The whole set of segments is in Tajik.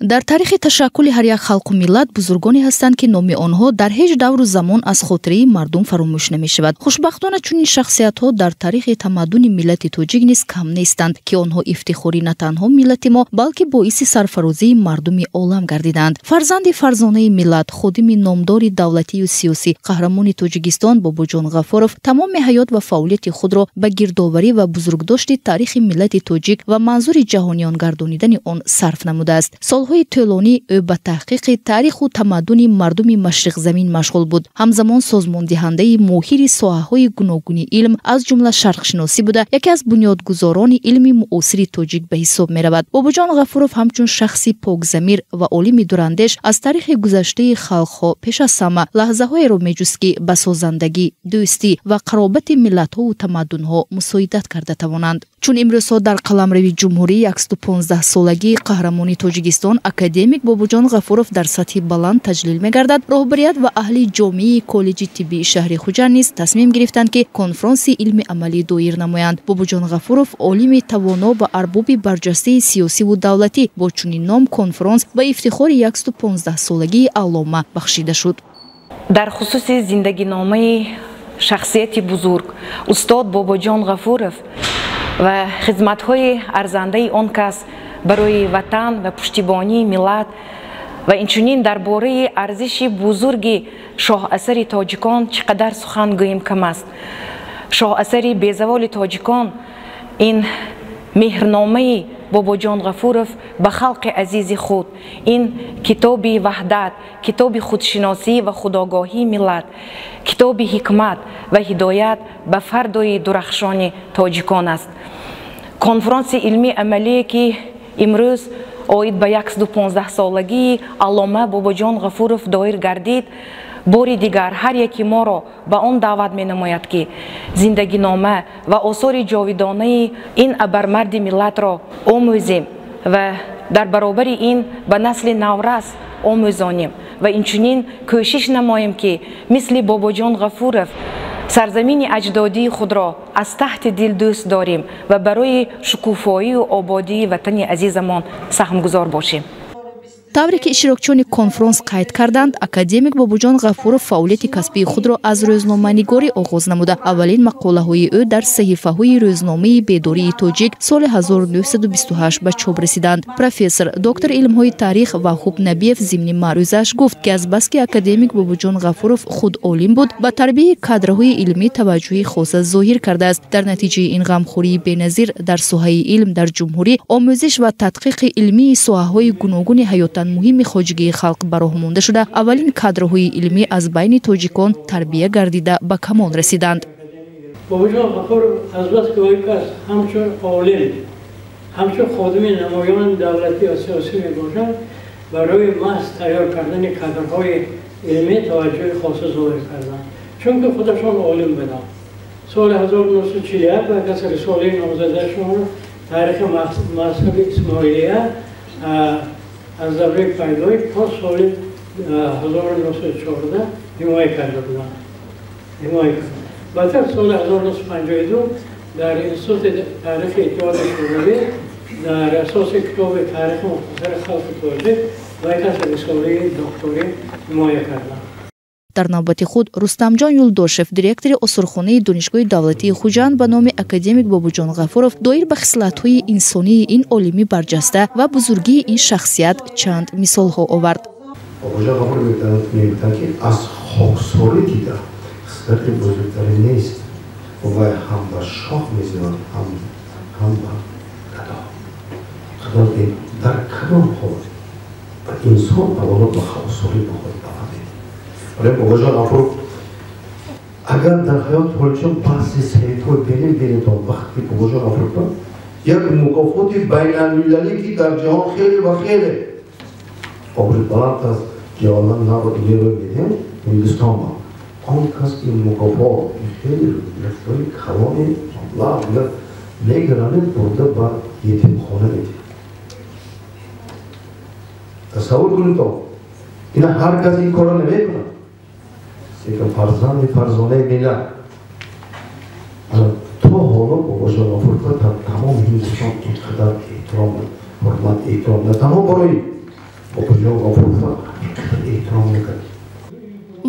Дар таърихи ташаккули ҳар як халқу миллат бузургоне ҳастанд, ки номи онҳо дар ҳеҷ давру замон аз хотираи мардум фаромӯш намешавад. Хушбахтона, чунин шахсиятҳо дар таърихи тамаддуни миллати тоҷик низ кам нестанд, ки онҳо ифтихори на танҳо миллати мо, балки боиси сарфарозии мардуми олам гардиданд. Фарзанди фарзонаи миллат, ходими номдори давлатию сиёсӣ, қаҳрамони Тоҷикистон Бобоҷон Ғафуров тамоми ҳаёт ва фаъолияти худро ба гирдоварӣ ва бузургдошти таърихи миллати тоҷик ва манзури ҷаҳониён гардонидани он сарф намудааст. Солҳои тӯлонӣ ӯ ба таҳқиқи таъриху тамаддуни мардуми машриқзамин машғул буд. Ҳамзамон созмондиҳандаи моҳири соҳаҳои гуногуни илм, аз ҷумла шарқшиносӣ буда, яке аз бунёдгузорони илми муосири тоҷик ба ҳисоб меравад. Бобоҷон Ғафуров ҳамчун шахси покзамир ва олими дурандеш аз таърихи гузаштаи халқҳо пеш аз ҳама лаҳзаҳоеро меҷуст, ки ба созандагӣ, дӯстӣ ва қаробати миллатҳову тамаддунҳо мусоидат карда тавонанд. Чун имрӯзҳо дар қаламрави ҷумҳурӣ 115-солагии қаҳрамони Тоҷикистон, академик Бобоҷон Ғафуров дар сатҳи баланд таҷлил мегардад, роҳбарият ва аҳли ҷомеаи коллеҷи тиббии шаҳри Хуҷанд низ тасмим гирифтанд, ки конфронси илми амалӣ доир намоянд. Бобоҷон Ғафуров — олими тавоно ва арбоби барҷастаи сиёсиву давлатӣ. Бо чунин ном конфронс ба ифтихори 115-солагии аллома бахшида шуд. Дар хусуси зиндагиномаи шахсияти бузург устод Бобоҷон Ғафуров ва хизматҳои арзандаи он кас барои ватан ва пуштибонии миллат ва инчунин дар бораи арзиши бузурги шоҳасари тоҷикон чӣ қадар сухан гӯем, кам аст. Шоҳасари безаволи тоҷикон ин меҳрномаи Бобоҷон Ғафуров ба халқи азизи худ, ин китоби ваҳдат, китоби худшиносӣ ва худогоҳии миллат, китоби ҳикмат ва ҳидоят ба фардои дурахшони тоҷикон аст. Конфронси илмии амалие, ки имрӯз оид ба 115-солагии аллома Бобоҷон Ғафуров доир гардид, бори дигар ҳар яки моро ба он даъват менамояд, ки зиндагинома ва осори ҷовидонаи ин абармарди миллатро омӯзем ва дар баробари ин ба насли наврас омӯзонем ва инчунин кӯшиш намоем, ки мисли Бобоҷон Ғафуров сарзамини аҷдодии худро аз таҳти дил дӯст дорем ва барои шукуфоию ободии ватани азизамон саҳмгузор бошем. Тавре ки иштирокчиёни конфронс қайд карданд, академик Бобоҷон Ғафуров фаъолияти касбии худро аз рӯзноманигорӣ оғоз намуда, аввалин мақолаҳои ӯ дар саҳифаҳои рӯзномаи «Бедории тоҷик» соли 1928 ба чоп расиданд. Профессор, доктори илмҳои таърих Ваҳуб Набиев зимни маърӯзааш гуфт, ки азбаски академик Бобоҷон Ғафуров худ олим буд, ба тарбияи кадрҳои илмӣ таваҷҷӯҳи хоса зоҳир кардааст. Дар натиҷаи ин ғамхории беназир дар соҳаи илм дар ҷумҳурӣ омӯзиш ва тадқиқи илмии соҳаҳои гуногуни ҳаётан муҳими хоҷагии халқ ба роҳ монда шуда, аввалин кадрҳои илмӣ аз байни тоҷикон тарбия гардида, ба камол расиданд. Бобоҷон Ғафуров азбаски вай кас ҳамчун олим, ҳамчун ходими намоёни давлатӣ ва сиёсӣ мебошад, барои маҳз тайёр кардани кадрҳои илмӣ таваҷҷӯҳи хоса зоҳир карданд, чунки худашон олим буданд. Соли 1941 вай кас рисолаи номзадашонро «Таърихи мазҳаби исмоилия аз давраи пайдоиш то соли 1914» ҳимоя карда буданд, ҳимоя карданд. Баъдтар соли 1952 дар Институти таърихи Иттиҳоди Шӯравӣ дар асоси китоби «Таърихи мухтасари халқи тоҷик» вай кас рисолаи докторӣ ҳимоя карданд. Дар навбати худ Рустамҷон Юлдошев, директори осорхонаи Донишгоҳи давлатии Хуҷанд ба номи академик Бобоҷон Ғафуров, доир ба хислатҳои инсонии ин олими барҷаста ва бузургии ин шахсият чанд мисолҳо овард. Бобоҷон Ғафуров мегуфтанд, ки аз хоксорӣ дида хислати бузургтаре нест. Вай ҳам ба шоҳ мезиёд, ҳам ба гадо. Худо дар кадом ҳол ба инсон аввало ба хоксорӣ бохӯрд бафаҳмед. Барои Бобоҷон Ғафуров, агар дар ҳаёт ҳолчон баъзе саҳифаҳои бинед, вақте Бобоҷон Ғафуров як мукофоти байналмилалӣ, ки дар ҷаҳон хеле ва хеле обрӯи баланд аст, Ҷавоҳарлал Неру медиҳем Ҳиндустон, он кас ин мукофот, хеле миқдори калони маблағ мегиранед, бурда ба ятимхона медиҳад. Тасаввур кунед, ина ҳар кас ин корро намекунад, лекин фарзанди фарзонаи миллат то ҳоло Бобоҷон Ғафуров дар тамоми Ҳиндустон ин қадар эҳтиром, ҳурмат, эҳтиром на танҳо барои Бобоҷон Ғафуровро эҳтиром мекард.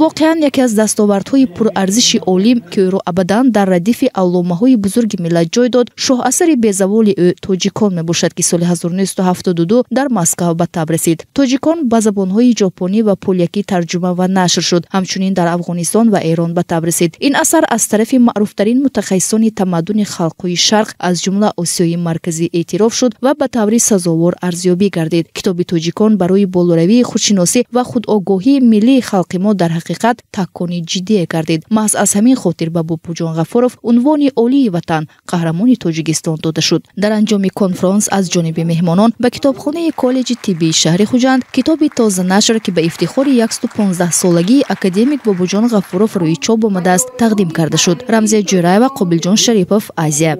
Воқеан, яке аз дастовардҳои пурарзиши олим, ки ӯро абадан дар радифи алломаҳои бузурги миллат ҷой дод, шоҳасари безаволи ӯ «Тоҷикон» мебошад, ки соли 1972 дар Москав ба таб расид. «Тоҷикон» ба забонҳои ҷопонӣ ва полякӣ тарҷума ва нашр шуд, ҳамчунин дар Афғонистон ва Эрон ба таб расид. Ин асар аз тарафи маъруфтарин мутахассисони тамаддуни халқҳои Шарқ, аз ҷумла Осиёи Марказӣ, эътироф шуд ва ба таври сазовор арзёбӣ гардид. Китоби «Тоҷикон» барои болоравии худшиносӣ ва худогоҳии миллии халқи мо дар ҳақиқат такони ҷиддие гардид. Маҳз аз ҳамин хотир ба Бобоҷон Ғафуров унвони олии ватан — Қаҳрамони Тоҷикистон дода шуд. Дар анҷоми конфронс аз ҷониби меҳмонон ба китобхонаи коллеҷи тиббии шаҳри Хуҷанд китоби тозанашр, ки ба ифтихори 115-солагии академик Бобоҷон Ғафуров рӯи чоп омадааст, тақдим карда шуд. Рамзия Ҷӯраева, Қобилҷон Шарипов, Азия.